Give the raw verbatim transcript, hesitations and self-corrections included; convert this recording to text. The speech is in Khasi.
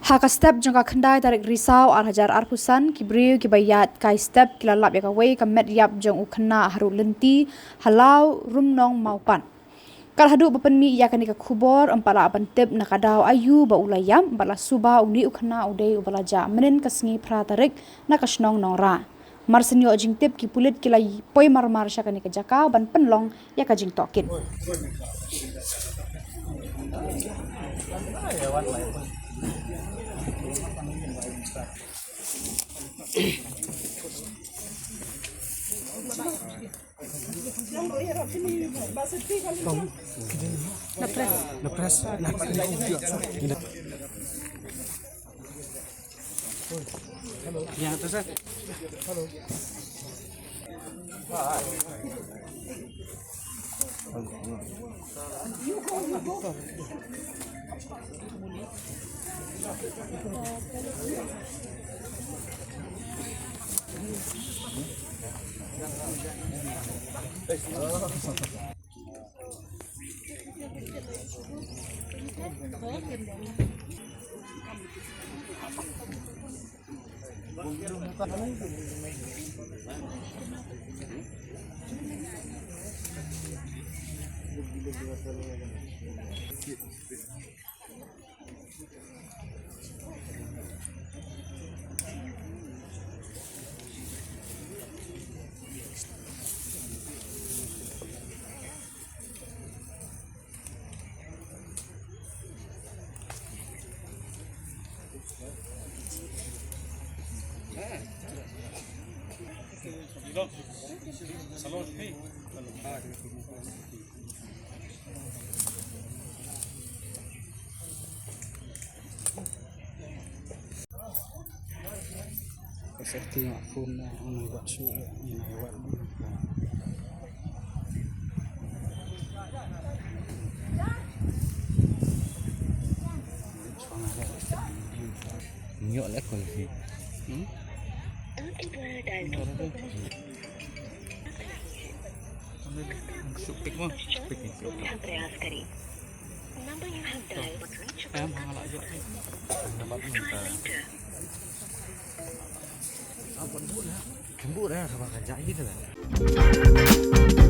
Ha ka step jong ka khyndai tarik Risaw ar hajar arphew san, ki briew kiba ïaid kai step ki la lap ïa kawei ka met ïap jong u khynnah ha Rud Lynti, ha Law Rumnong Mawpat. Kat haduh ba pynmih ïa kane ka khubor, ym pat lah ban tip na ka daw aïu ba u la ïap, bad la suba une u khynnah u dei uba la jah mynnin ka sngi phra tarik na ka shnong Nongrah. Mar shen ïoh jingtip, ki pulit ki la poi marmar sha kane ka jaka ban pynlong ïa ka jingtohkit. Ka safety nga phone na, nga wat shu, nga wat. Nyok lek ko hi. Hmm? Shu pick mo. Pick ni. Number you have dialed was reached. Em, ha la jok. Try later. Kembu dah, sama kerja gitu lah.